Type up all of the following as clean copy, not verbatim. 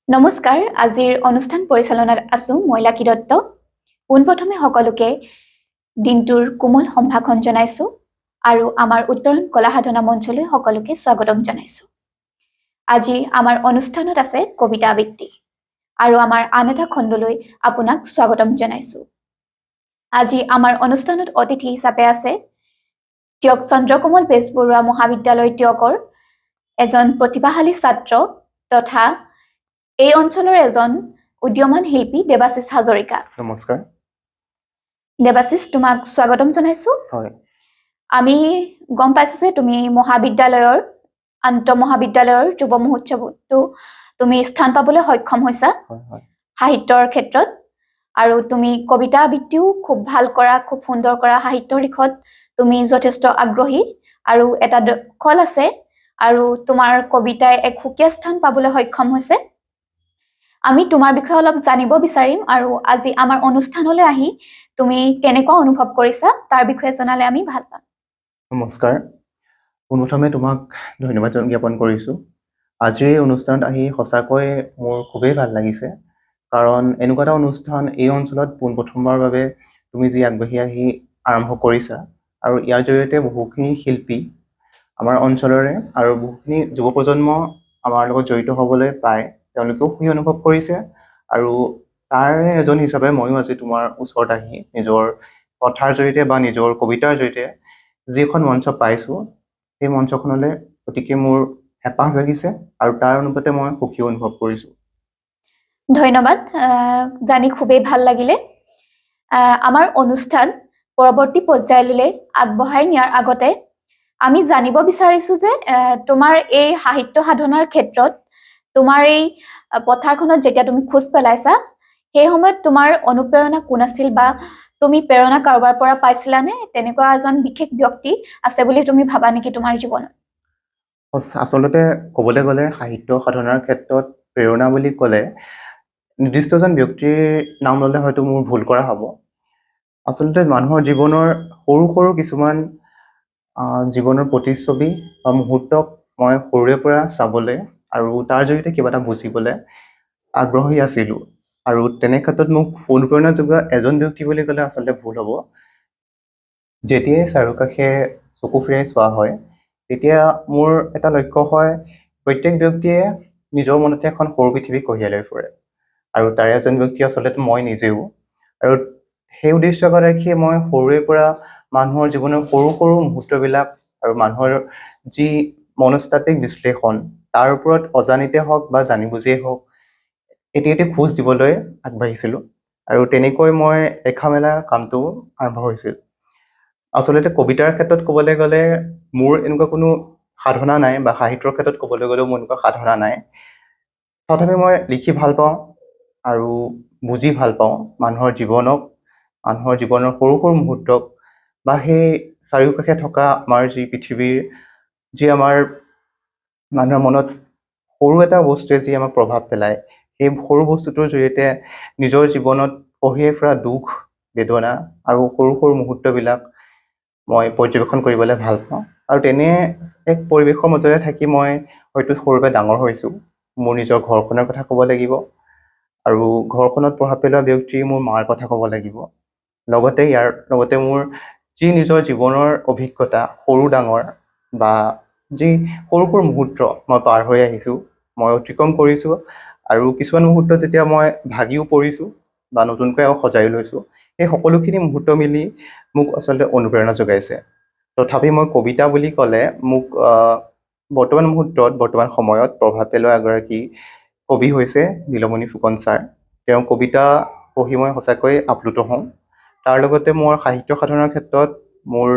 নমস্কাৰ, আজিৰ অনুষ্ঠান পৰিচালনাত আছো মই লাকী দত্ত। পোনপ্ৰথমে সকলোকে দিনটোৰ কোমল সম্ভাষণ জনাইছো আৰু আমাৰ উত্তৰণ কলা সাধনা মঞ্চলৈ সকলোকে স্বাগতম জনাইছো। আজি আমাৰ অনুষ্ঠানত আছে কবিতা আবৃত্তি আৰু আমাৰ আন এটা খণ্ডলৈ আপোনাক স্বাগতম জনাইছো। আজি আমাৰ অনুষ্ঠানত অতিথি হিচাপে আছে টীয়ক চন্দ্ৰকমল বেজবৰুৱা মহাবিদ্যালয় টীয়কৰ এজন প্ৰতিভাশালী ছাত্ৰ তথা এই অঞ্চলৰ এজন উদীয়মান শিল্পী দেৱাশিষ হাজৰিকা। নমস্কাৰ। দেৱাশিষ, তোমাক স্বাগতম জনাইছো। হয়। আমি গম পাইছো যে তুমি মহাবিদ্যালয়ৰ আন্তঃমহাবিদ্যালয়ৰ যুৱ মহোৎসৱতো তুমি স্থান পাবলৈ সক্ষম হৈছা হয় হয় সাহিত্যৰ ক্ষেত্ৰত, আৰু তুমি কবিতা আবৃত্তিও খুব ভাল কৰা, খুব সুন্দৰ কৰা। সাহিত্যৰ দিশত তুমি যথেষ্ট আগ্ৰহী আৰু এটা দখল আছে আৰু তোমাৰ কবিতাই এক সুকীয়া স্থান পাবলৈ সক্ষম হৈছে। আমি তোমাৰ বিষয়ে অলপ জানিব বিচাৰিম আৰু আজি আমাৰ অনুষ্ঠানলৈ আহি তুমি কেনেকুৱা অনুভৱ কৰিছা তাৰ বিষয়ে জনালে আমি ভাল পাম। নমস্কাৰ, পোনপ্ৰথমে তোমাক ধন্যবাদ জ্ঞাপন কৰিছোঁ। আজিৰ এই অনুষ্ঠানত আহি সঁচাকৈ মোৰ খুবেই ভাল লাগিছে, কাৰণ এনেকুৱা এটা অনুষ্ঠান এই অঞ্চলত পোনপ্ৰথমবাৰৰ বাবে তুমি যি আগবাঢ়ি আহি আৰম্ভ কৰিছা আৰু ইয়াৰ জৰিয়তে বহুখিনি শিল্পী আমাৰ অঞ্চলৰে আৰু বহুখিনি যুৱ প্ৰজন্ম আমাৰ লগত জড়িত হ'বলৈ পাই তেওঁলোকেও সুখী অনুভৱ কৰিছে। আৰু তাৰে এজন হিচাপে ময়ো আজি তোমাৰ ওচৰত আহি নিজৰ কথাৰ জৰিয়তে বা নিজৰ কবিতাৰ জৰিয়তে যিখন মঞ্চ পাইছোঁ, সেই মঞ্চখনলৈ অতিকে মোৰ হেঁপাহ জাগিছে আৰু তাৰ অনুপাতে মই সুখী অনুভৱ কৰিছোঁ। ধন্যবাদ, জানি খুবেই ভাল লাগিলে। আমাৰ অনুষ্ঠান পৰৱৰ্তী পৰ্যায়লৈ আগবঢ়াই নিয়াৰ আগতে আমি জানিব বিচাৰিছো যে তোমাৰ এই সাহিত্য সাধনাৰ ক্ষেত্ৰত, তোমাৰ এই পথাৰখনত যেতিয়া তুমি খোজ পেলাইছা, সেই সময়ত তোমাৰ অনুপ্ৰেৰণা কোন আছিল বা তুমি প্ৰেৰণা কাৰোবাৰ পৰা পাইছিলানে? তেনেকুৱা এজন বিশেষ ব্যক্তি আছে বুলি তুমি ভাবা নেকি তোমাৰ জীৱনত? আচলতে ক'বলৈ গ'লে সাহিত্য সাধনাৰ ক্ষেত্ৰত প্ৰেৰণা বুলি ক'লে নিৰ্দিষ্ট এজন ব্যক্তিৰ নাম ল'লে হয়তো মোৰ ভুল কৰা হ'ব। আচলতে মানুহৰ জীৱনৰ সৰু সৰু কিছুমান জীৱনৰ প্ৰতিচ্ছবি বা মুহূৰ্তক মই সৰুৰে পৰা চাবলৈ আৰু তাৰ জৰিয়তে কিবা এটা বুজিবলৈ আগ্ৰহী আছিলোঁ। আৰু তেনে ক্ষেত্ৰত মোক অনুপ্ৰেৰণা যোগোৱা এজন ব্যক্তি বুলি ক'লে আচলতে ভুল হ'ব। যেতিয়াই চাৰিওকাষে চকু ফুৰাই চোৱা হয়, তেতিয়া মোৰ এটা লক্ষ্য হয়, প্ৰত্যেক ব্যক্তিয়ে নিজৰ মনতে এখন সৰু পৃথিৱী কঢ়িয়াই লৈ ফুৰে আৰু তাৰে এজন ব্যক্তি আচলতে মই নিজেও। আৰু সেই উদ্দেশ্য আগত ৰাখিয়ে মই সৰুৰে পৰা মানুহৰ জীৱনৰ সৰু সৰু মুহূৰ্তবিলাক আৰু মানুহৰ যি মনস্তাত্ত্বিক বিশ্লেষণ, তাৰ ওপৰত অজানিতে হওক বা জানি বুজিয়েই হওক এটি এটি খোজ দিবলৈ আগবাঢ়িছিলোঁ আৰু তেনেকৈ মই লেখা মেলা কামটো আৰম্ভ হৈছিল। আচলতে কবিতাৰ ক্ষেত্ৰত ক'বলৈ গ'লে মোৰ এনেকুৱা কোনো সাধনা নাই বা সাহিত্যৰ ক্ষেত্ৰত ক'বলৈ গ'লেও মোৰ এনেকুৱা সাধনা নাই। তথাপি মই লিখি ভাল পাওঁ আৰু বুজি ভাল পাওঁ মানুহৰ জীৱনক, মানুহৰ জীৱনৰ সৰু সৰু মুহূৰ্তক বা সেই চাৰিওকাষে থকা আমাৰ যি পৃথিৱীৰ যি আমাৰ মানুহৰ মনত সৰু এটা বস্তুৱে যি আমাক প্ৰভাৱ পেলায়, সেই সৰু বস্তুটোৰ জৰিয়তে নিজৰ জীৱনত কঢ়িয়াই ফুৰা দুখ বেদনা আৰু সৰু সৰু মুহূৰ্তবিলাক মই পৰ্যবেক্ষণ কৰিবলৈ ভাল পাওঁ। আৰু তেনে এক পৰিৱেশৰ মাজতে থাকি মই হয়তো সৰুৰে পৰা ডাঙৰ হৈছোঁ। মোৰ নিজৰ ঘৰখনৰ কথা ক'ব লাগিব আৰু ঘৰখনত প্ৰভাৱ পেলোৱা ব্যক্তি মোৰ মাৰ কথা ক'ব লাগিব। লগতে ইয়াৰ লগতে মোৰ যি নিজৰ জীৱনৰ অভিজ্ঞতা, সৰু ডাঙৰ বা যি সৰু সৰু মুহূৰ্ত মই পাৰ হৈ আহিছোঁ, মই অতিক্ৰম কৰিছোঁ আৰু কিছুমান মুহূৰ্ত যেতিয়া মই ভাগিও পৰিছোঁ বা নতুনকৈ আকৌ সজাইও লৈছোঁ, সেই সকলোখিনি মুহূৰ্ত মিলি মোক আচলতে অনুপ্ৰেৰণা যোগাইছে। তথাপি মই কবিতা বুলি ক'লে মোক বৰ্তমান মুহূৰ্তত, বৰ্তমান সময়ত প্ৰভাৱ পেলোৱা এগৰাকী কবি হৈছে নীলমণি ফুকন ছাৰ। তেওঁৰ কবিতা পঢ়ি মই সঁচাকৈ আপ্লুত হওঁ। তাৰ লগতে মোৰ সাহিত্য সাধনাৰ ক্ষেত্ৰত মোৰ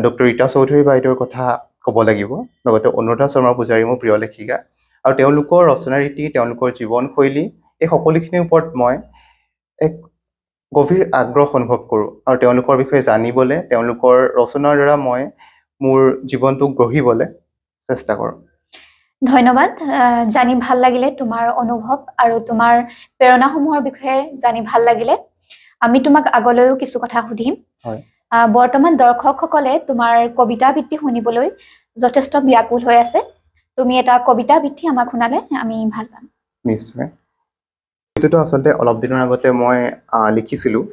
ডক্টৰ ৰীতা চৌধুৰী বাইদেউৰ কথা ক'ব লাগিব, লগতে অনুৰাধা শৰ্মা পূজাৰী মোৰ প্ৰিয় লেখিকা। আৰু তেওঁলোকৰ ৰচনা ৰীতি, তেওঁলোকৰ জীৱনশৈলী, এই সকলোখিনিৰ ওপৰত মই এক গভীৰ আগ্ৰহ অনুভৱ কৰোঁ আৰু তেওঁলোকৰ বিষয়ে জানিবলৈ, তেওঁলোকৰ ৰচনাৰ দ্বাৰা মই মোৰ জীৱনটোক গঢ়িবলৈ চেষ্টা কৰোঁ। ধন্যবাদ, জানি ভাল লাগিলে তোমাৰ অনুভৱ আৰু তোমাৰ প্ৰেৰণাসমূহৰ বিষয়ে জানি ভাল লাগিলে। আমি তোমাক আগলৈও কিছু কথা সুধিম। হয়। বৰ্তমান দৰ্শকসকলে তোমাৰ কবিতা আবৃত্তি শুনিবলৈ যথেষ্ট ব্যাকুল হৈ আছে। তুমি এটা কবিতা আবৃত্তি আমাক শুনালে আমি ভাল পাম। নিশ্চয়। কবিতাটো আচলতে অলপ দিনৰ আগতে মই লিখিছিলোঁ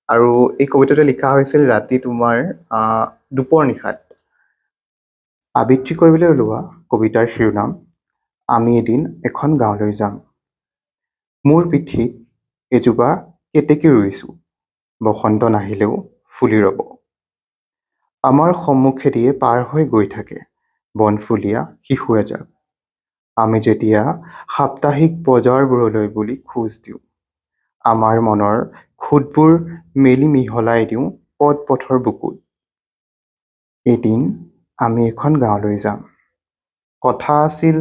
আৰু এই কবিতাটো লিখা হৈছিল ৰাতি তোমাৰ দুপৰ নিশাত। আবৃত্তি কৰিবলৈ ওলোৱা কবিতাৰ শিৰোনাম আমি এদিন এখন গাঁৱলৈ যাম। মোৰ পিঠিত এজোপা কেতেকী ৰুইছোঁ, বসন্ত নাহিলেও ফুলি ৰ'ব। আমাৰ সন্মুখেদিয়ে পাৰ হৈ গৈ থাকে বনফুলীয়া শিশু এজাক। আমি যেতিয়া সাপ্তাহিক বজাৰবোৰলৈ বুলি খোজ দিওঁ, আমাৰ মনৰ খুঁতবোৰ মেলি মিহলাই দিওঁ পদ পথৰ বুকুত। এদিন আমি এখন গাঁৱলৈ যাম। কথা আছিল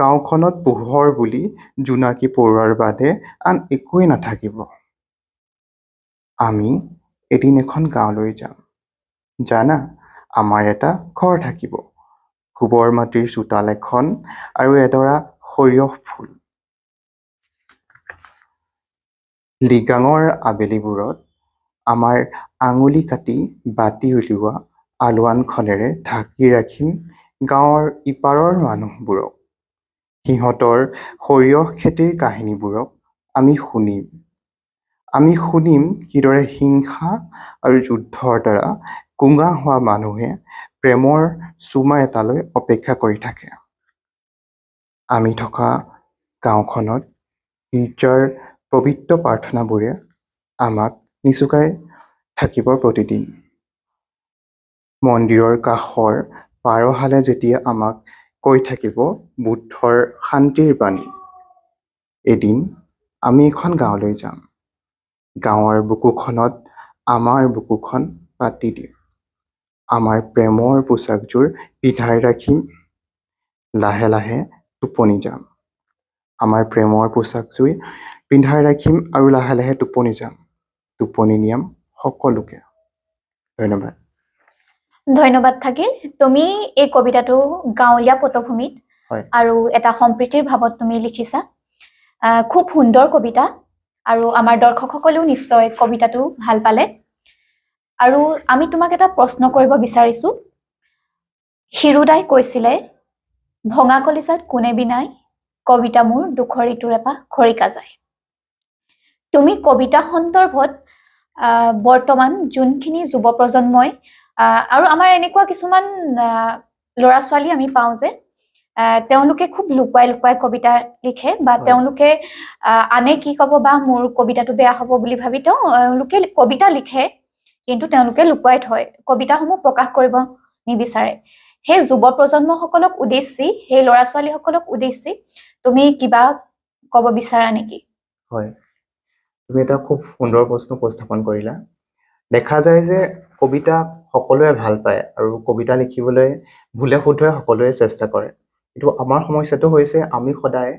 গাঁওখনত পোহৰ বুলি জোনাকী পৰুৱাৰ বাদে আন একোৱেই নাথাকিব। আমি এদিন এখন গাঁৱলৈ যাম। জানা, আমাৰ এটা ঘৰ থাকিব, গোবৰ মাটিৰ চোতাল এখন আৰু এডৰা সৰিয়হ ফুল। লৃগাঙৰ আবেলিবোৰত আমাৰ আঙুলি কাটি বাটি উলিওৱা আলোৱানখনেৰে ঢাকি ৰাখিম গাঁৱৰ ইপাৰৰ মানুহবোৰক। সিহঁতৰ সৰিয়হ খেতিৰ কাহিনীবোৰক আমি শুনিম। আমি শুনিম কিদৰে হিংসা আৰু যুদ্ধৰ দ্বাৰা কোঙা হোৱা মানুহে প্ৰেমৰ চুমা এটালৈ অপেক্ষা কৰি থাকে। আমি থকা গাঁওখনত গীৰ্জাৰ পবিত্ৰ প্ৰাৰ্থনাবোৰে আমাক নিচুকাই থাকিব প্ৰতিদিন। মন্দিৰৰ কাষৰ পাৰহালে যেতিয়া আমাক কৈ থাকিব বুদ্ধৰ শান্তিৰ বাণী। এদিন আমি এখন গাঁৱলৈ যাম। গাঁৱৰ বুকুখনত আমাৰ বুকুখন পাতি দিম। আমাৰ প্ৰেমৰ পোচাকযোৰ পিন্ধাই ৰাখিম। লাহে লাহে টোপনি যাম। আমাৰ প্ৰেমৰ পোচাকযোৰ পিন্ধাই ৰাখিম আৰু লাহে লাহে টোপনি যাম। টোপনি নিয়াম সকলোকে। ধন্যবাদ। ধন্যবাদ থাকিল। তুমি এই কবিতাটো গাঁৱলীয়া পটভূমিত হয়। আৰু এটা সম্প্ৰীতিৰ ভাৱত তুমি লিখিছা। খুব সুন্দৰ কবিতা আৰু আমাৰ দৰ্শকসকলেও নিশ্চয় কবিতাটো ভাল পালে। আৰু আমি তোমাক এটা প্ৰশ্ন কৰিব বিচাৰিছো। হীৰুদাই কৈছিলে, ভঙা কলিজাত কোনে বিনাই, কবিতা মোৰ দুখৰ ঋতুৰ এপাহ খৰিকা যায়। তুমি কবিতা সন্দৰ্ভত বৰ্তমান যোনখিনি যুৱ প্ৰজন্মই আৰু আমাৰ এনেকুৱা কিছুমান ল'ৰা ছোৱালী আমি পাওঁ যে তেওঁলোকে খুব লুকুৱাই লুকুৱাই কবিতা লিখে বা হয়। তেওঁলোকে আনে কি ক'ব বা মোৰ কবিতাটো বেয়া হ'ব বুলি ভাবি তেওঁলোকে কবিতা লিখে, কিন্তু তেওঁলোকে লুকুৱাই থয়, কবিতাসমূহ প্ৰকাশ কৰিব নিবিচাৰে। সেই যুৱ প্ৰজন্মসকলক উদ্দেশ্যি, সেই ল'ৰা ছোৱালীসকলক উদ্দেশ্যি তুমি কিবা ক'ব বিচাৰা নেকি? হয়, তুমি এটা খুব সুন্দৰ প্ৰশ্ন উপস্থাপন কৰিলা। দেখা যায় যে কবিতা সকলোৱে ভাল পায় আৰু কবিতা লিখিবলৈ ভুলে শুদ্ধই সকলোৱে চেষ্টা কৰে। কিন্তু আমাৰ সমস্যাটো হৈছে আমি সদায়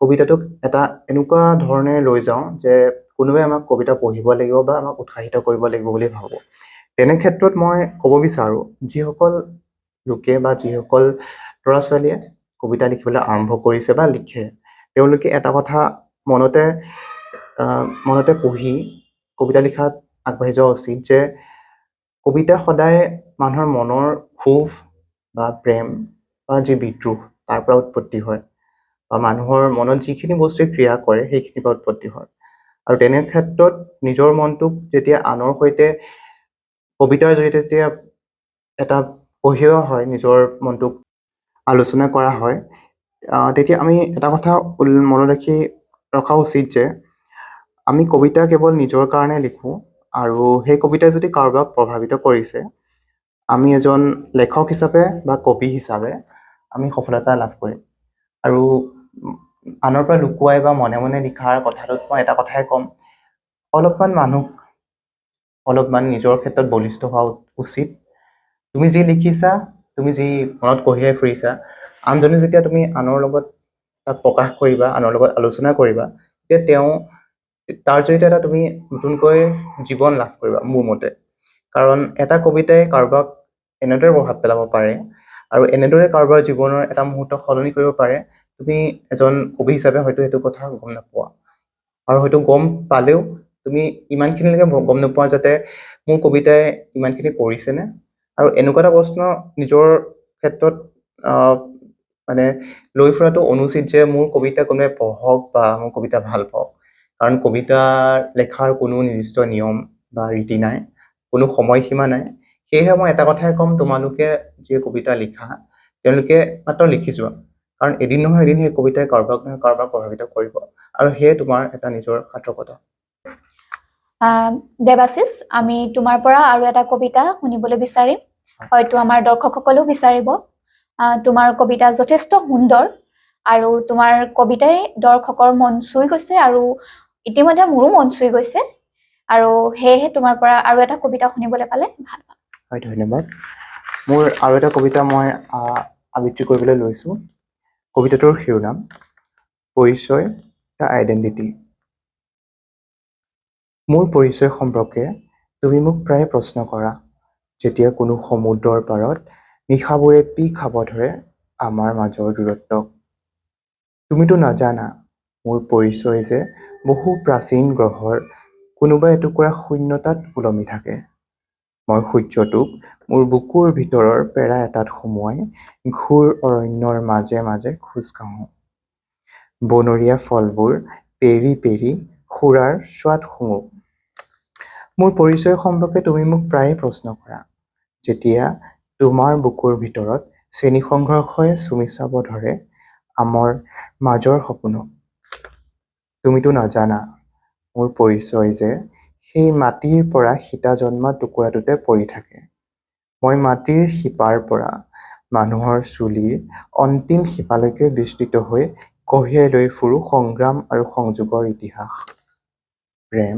কবিতাটোক এটা এনেকুৱা ধৰণে লৈ যাওঁ যে কোনোবাই আমাক কবিতা পঢ়িব লাগিব বা আমাক উৎসাহিত কৰিব লাগিব বুলি ভাবোঁ। তেনে ক্ষেত্ৰত মই ক'ব বিচাৰোঁ, যিসকল লোকে বা যিসকল ল'ৰা ছোৱালীয়ে কবিতা লিখিবলৈ আৰম্ভ কৰিছে বা লিখে, তেওঁলোকে এটা কথা মনতে পঢ়ি কবিতা লিখাত আগবাঢ়ি যোৱা উচিত যে কবিতা সদায় মানুহৰ মনৰ ক্ষোভ বা প্ৰেম বা যি বিদ্ৰোহ তাৰ পৰা উৎপত্তি হয় বা মানুহৰ মনত যিখিনি বস্তুৱে ক্ৰিয়া কৰে সেইখিনিৰ পৰা উৎপত্তি হয়। আৰু তেনে ক্ষেত্ৰত নিজৰ মনটোক যেতিয়া আনৰ সৈতে কবিতাৰ জৰিয়তে যেতিয়া এটা কঢ়িওৱা হয়, নিজৰ মনটোক আলোচনা কৰা হয়, তেতিয়া আমি এটা কথা মনত ৰখা উচিত যে আমি কবিতা কেৱল নিজৰ কাৰণে লিখোঁ আৰু সেই কবিতাই যদি কাৰোবাক প্ৰভাৱিত কৰিছে, আমি এজন লেখক হিচাপে বা কবি হিচাপে আমি সফলতা লাভ কৰিম। আৰু আনৰ পৰা লুকুৱাই বা মনে মনে লিখাৰ কথাটোত মই এটা কথাই ক'ম, অলপমান মানুহ অলপমান নিজৰ ক্ষেত্ৰত বলিষ্ঠ হোৱা উচিত। তুমি যি লিখিছা, তুমি যি মনত কঢ়িয়াই ফুৰিছা, আনজনে যেতিয়া তুমি আনৰ লগত তাক প্ৰকাশ কৰিবা, আনৰ লগত আলোচনা কৰিবা, তেতিয়া তেওঁ তাৰ জৰিয়তে এটা তুমি নতুনকৈ জীৱন লাভ কৰিবা মোৰ মতে। কাৰণ এটা কবিতাই কাৰোবাক এনেদৰে প্ৰভাৱ পেলাব পাৰে আৰু এনেদৰে কাৰোবাৰ জীৱনৰ এটা মুহূৰ্ত সলনি কৰিব পাৰে, তুমি এজন কবি হিচাপে হয়তো সেইটো কথা গম নোপোৱা, আৰু হয়তো গম পালেও তুমি ইমানখিনিলৈকে গম নোপোৱা যাতে মোৰ কবিতাই ইমানখিনি কৰিছেনে। আৰু এনেকুৱা এটা প্ৰশ্ন নিজৰ ক্ষেত্ৰত মানে লৈ ফুৰাটো অনুচিত যে মোৰ কবিতা কোনোবাই পঢ়ক বা মোৰ কবিতা ভাল পাওক। কাৰণ কবিতা লেখাৰ কোনো নিৰ্দিষ্ট নিয়ম বা ৰীতি নাই, কোনো সময়সীমা নাই। সেয়েহে মই এটা কথাই ক'ম, তোমালোকে যি কবিতা লিখা তেওঁলোকে মাত্ৰ লিখি যোৱা, কাৰণ এদিন নহয় এদিন সেই কবিতাই কাৰোবাক নহয় কাৰোবাক প্ৰভাৱিত কৰিব আৰু সেয়ে তোমাৰ এটা নিজৰ সাৰ্থকতা। দেৱাশিষ, আমি তোমাৰ পৰা আৰু এটা কবিতা শুনিবলৈ বিচাৰিম, হয়তো আমাৰ দৰ্শকসকলেও বিচাৰিব। তোমাৰ কবিতা যথেষ্ট সুন্দৰ আৰু তোমাৰ কবিতাই দৰ্শকৰ মন চুই গৈছে আৰু ইতিমধ্যে মোৰো মন চুই গৈছে, আৰু সেয়েহে তোমাৰ পৰা আৰু এটা কবিতা শুনিবলৈ পালে ভাল পাম। হয়, ধন্যবাদ। মোৰ আৰু এটা কবিতা মই আবৃত্তি কৰিবলৈ লৈছোঁ। কবিতাটোৰ শিৰোনাম পৰিচয়, the identity. মোৰ পৰিচয় সম্পৰ্কে তুমি মোক প্ৰায়ে প্ৰশ্ন কৰা, যেতিয়া কোনো সমুদ্ৰৰ পাৰত নিশাবোৰে পি খাব ধৰে আমাৰ মাজৰ দূৰত্বক। তুমিতো নাজানা মোৰ পৰিচয় যে বহু প্ৰাচীন গ্ৰহৰ কোনোবা এটুকুৰা শূন্যতাত ওলমি থাকে। মই সূৰ্যটোক মোৰ বুকুৰ ভিতৰৰ পেৰা এটাত সুমুৱাই ঘোৰ অৰণ্যৰ মাজে মাজে খোজ কাঢ়োঁ। বনৰীয়া ফলবোৰ পেৰি পেৰি সুৰাৰ সোৱাদ শুঙো। মোৰ পৰিচয় সম্পৰ্কে তুমি মোক প্ৰায়ে প্ৰশ্ন কৰা, যেতিয়া তোমাৰ বুকুৰ ভিতৰত শ্ৰেণী সংঘৰ্ষই চুমি চাব ধৰে আমাৰ মাজৰ সপোনক। তুমিতো নাজানা মোৰ পৰিচয় যে সেই মাটিৰ পৰা সীতা জন্মা টুকুৰাটোতে পৰি থাকে। মই মাটিৰ শিপাৰ পৰা মানুহৰ চুলিৰ অন্তিম শিপালৈকে বিস্তৃত হৈ কঢ়িয়াই লৈ ফুৰোঁ সংগ্ৰাম আৰু সংযোগৰ ইতিহাস। প্ৰেম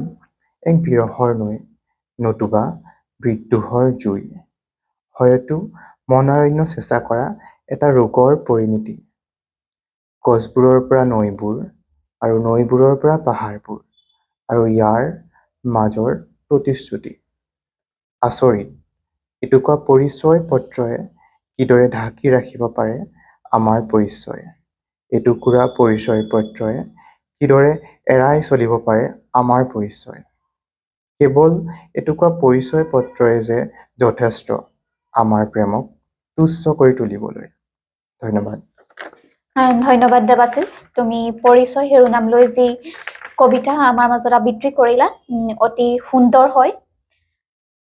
এক বিৰহৰ নৈ, নতুবা বিদ্ৰোহৰ জুই, হয়তো মনাৰণ্য চেঁচা কৰা এটা ৰোগৰ পৰিণতি। গছবোৰৰ পৰা নৈবোৰ আৰু নৈবোৰৰ পৰা পাহাৰবোৰ আৰু ইয়াৰ মাজৰ প্ৰতিশ্ৰুতি। আচৰিত, এটুকুৰা পৰিচয় পত্ৰই কিদৰে ঢাকি ৰাখিব পাৰে আমাৰ পৰিচয়। এটুকুৰা পৰিচয় পত্ৰই কিদৰে এৰাই চলিব পাৰে আমাৰ পৰিচয়। কেৱল এটুকুৰা পৰিচয় পত্ৰই যে যথেষ্ট আমাৰ প্ৰেমক তুচ্ছ কৰি তুলিবলৈ। ধন্যবাদ। ধন্যবাদ দেৱাশিষ, তুমি পৰিচয় শিৰোনাম লৈ যি কবিতা আমাৰ মাজত আবৃত্তি কৰিলা, অতি সুন্দৰ হয়।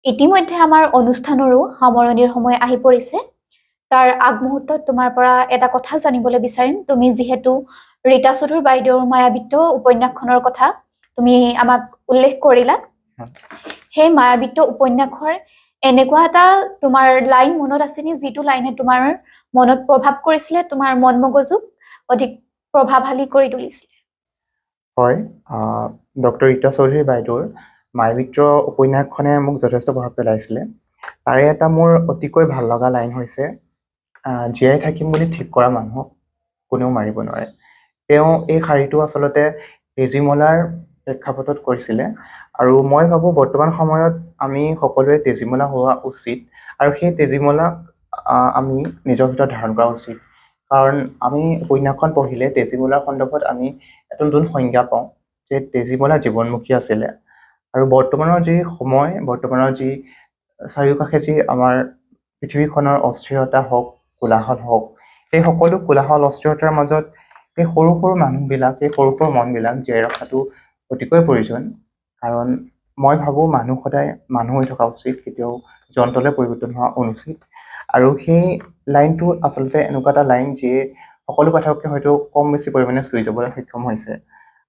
ইতিমধ্যে আমাৰ অনুষ্ঠানৰো সামৰণিৰ সময় আহি পৰিছে। তাৰ আগমুহূৰ্তত তোমাৰ পৰা এটা কথা জানিবলৈ বিচাৰিম। তুমি যিহেতু ৰীতা চৌধুৰী বাইদেউৰ মায়াবৃত্ত উপন্যাসখনৰ কথা তুমি আমাক উল্লেখ কৰিলা, সেই মায়াবৃত্ত উপন্যাসৰ এনেকুৱা এটা তোমাৰ লাইন মনত আছেনে যিটো লাইনে তোমাৰ মনত প্ৰভাৱ কৰিছিলে, তোমাৰ মন মগজুক অধিক প্ৰভাৱশালী কৰি তুলিছিলে? হয়, ডক্টৰ ৰীতা চৌধুৰী বাইদেউৰ মায়াবৃত্ত উপন্যাসখনে মোক যথেষ্ট প্ৰভাৱ পেলাইছিলে। তাৰে এটা মোৰ অতিকৈ ভাল লগা লাইন হৈছে, জীয়াই থাকিম বুলি ঠিক কৰা মানুহক কোনেও মাৰিব নোৱাৰে। তেওঁ এই শাৰীটো আচলতে তেজীমলাৰ প্ৰেক্ষাপটত কৰিছিলে আৰু মই ভাবোঁ বৰ্তমান সময়ত আমি সকলোৱে তেজীমলা হোৱা উচিত আৰু সেই তেজীমলাক আমি নিজৰ ভিতৰত ধাৰণ কৰা উচিত। কাৰণ আমি উপন্যাসখন পঢ়িলে তেজীমলাৰ সন্দৰ্ভত আমি এটা নতুন সংজ্ঞা পাওঁ যে তেজীমলা জীৱনমুখী আছিলে আৰু বৰ্তমানৰ যি সময়, বৰ্তমানৰ যি চাৰিওকাষে যি আমাৰ পৃথিৱীখনৰ অস্থিৰতা হওক, কোলাহল হওক, সেই সকলো কোলাহল অস্থিৰতাৰ মাজত এই সৰু সৰু মানুহবিলাক, এই সৰু সৰু মনবিলাক জীয়াই ৰখাটো অতিকৈ প্ৰয়োজন। কাৰণ মই ভাবোঁ মানুহ সদায় মানুহ হৈ থকা উচিত, কেতিয়াও যন্ত্ৰলৈ পৰিৱৰ্তন হোৱা অনুচিত। আৰু সেই লাইনটো আচলতে এনেকুৱা এটা লাইন যিয়ে সকলো পাঠককে হয়তো কম বেছি পৰিমাণে চুই যাবলৈ সক্ষম হৈছে।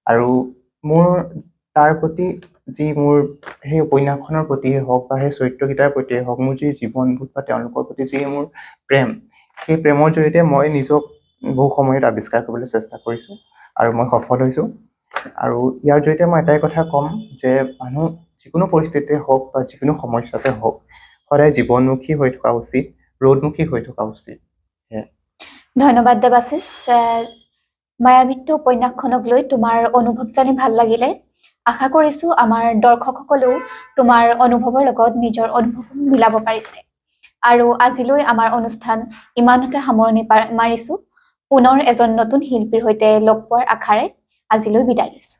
আৰু মোৰ তাৰ প্ৰতি যি মোৰ সেই উপন্যাসখনৰ প্ৰতিয়ে হওক বা সেই চৰিত্ৰকেইটাৰ প্ৰতিয়ে হওক, মোৰ যি জীৱনবোধ বা তেওঁলোকৰ প্ৰতি যি মোৰ প্ৰেম, সেই প্ৰেমৰ জৰিয়তে মই নিজক বহু সময়ত আৱিষ্কাৰ কৰিবলৈ চেষ্টা কৰিছোঁ আৰু মই সফল হৈছোঁ। আৰু ইয়াৰ জৰিয়তে মই এটাই কথা ক'ম যে মানুহ যিকোনো পৰিস্থিতিতে হওক বা যিকোনো সমস্যাতে হওক, সদায় জীৱনমুখী হৈ থকা উচিত, ৰ'দমুখী হৈ থকা উচিত। ধন্যবাদ দেৱাশিষ, মায়াবৃত্ত উপন্যাসখনক লৈ তোমাৰ অনুভৱ জানি ভাল লাগিলে। আশা কৰিছো আমাৰ দৰ্শকসকলেও তোমাৰ অনুভৱৰ লগত নিজৰ অনুভৱ মিলাব পাৰিছে। আৰু আজিলৈ আমাৰ অনুষ্ঠান ইমানতে সামৰণি মাৰিছো। পুনৰ এজন নতুন শিল্পীৰ সৈতে লগ পোৱাৰ আশাৰে আজিলৈ বিদায় লৈছো।